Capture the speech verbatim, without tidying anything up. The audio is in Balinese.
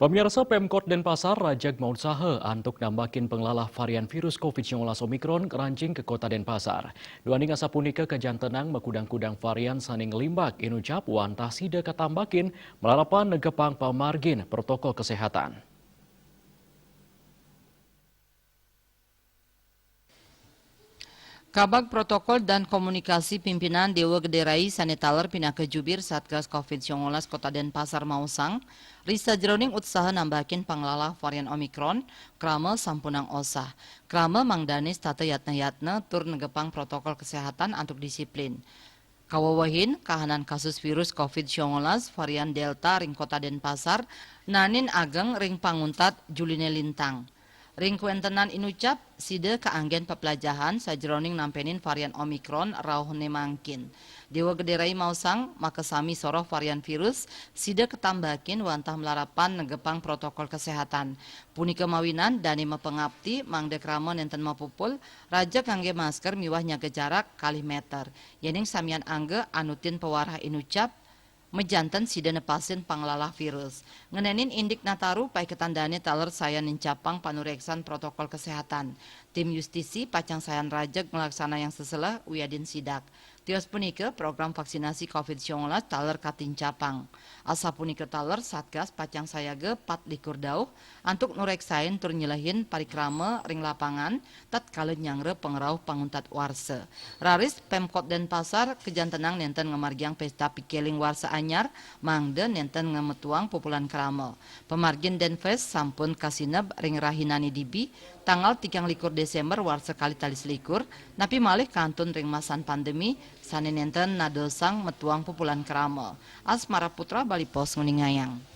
Pamiarsa, Pemkot Denpasar rajeg mausaha antuk nambakin panglalah varian virus covid sembilan belas Omicron ranjing ka Kota Denpasar. Duaning asapunika kajantenang makudang-kudang varian sané nglimbak inucap wantah sida katambakin malarapan negepang pamargin protokol kesehatan. Kabag Protokol dan Komunikasi Pimpinan Dewa Gedé Rai sané taler pinaka jubir Satgas covid sembilan belas Kota Denpasar maosang, ri sajeroning utsaha nambakin panglalah varian Omicron, krama sampunang osah. Krama mangdané setata yatna-yatna tur negepang protokol kesehatan antuk disiplin. Kawewehin kahanan kasus virus covid sembilan belas varian Delta ring Kota Denpasar naenin ageng ring panguntat Juliné lintang. Ring kawéntenan inucap, sida kaanggén peplajahan sajeroning nampénin varian Omicron rauhné mangkin. Dewa Gedé Rai maosang, makasami soroh varian virus, sida katambakin wantah malarapan negepang protokol kesehatan. Punika mawinan dané mapangapti mangda krama nénten mapupul, rajeg nganggé masker miwah nyaga jarak kalih méter. Yéning samian angga anutin pawarah inucap, majanten sida nepasin panglalah virus. Ngenénin indik Nataru, paiketan dané taler sayan nincapang panuréksan protokol kesehatan. Tim Justisi pacang sayan rajeg nglaksanayang seseleh wiadin sidak. Tios punika, program vaksinasi covid sembilan belas taler katincapang. Asapunika taler, Satgas pacang sayaga pat likur dauh antuk nuréksain tur nyelehin parikrama ring lapangan tatkala nyanggra pangrauh panguntat warsa. Raris Pemkot Denpasar kajantenang nénten ngamargiang pésta pikéling warsa anyar, mangda nénten ngametuang pupulan krama. Pamargin Denfest sampun kasineb ring rahinané dibi, tanggal tigang likur Désémber warsa kalih tali selikur, napi malih kantun ring masan pandemi, sané nénten nadosang metuang pupulan krama. Asmara Putra, Bali Post, nguningayang.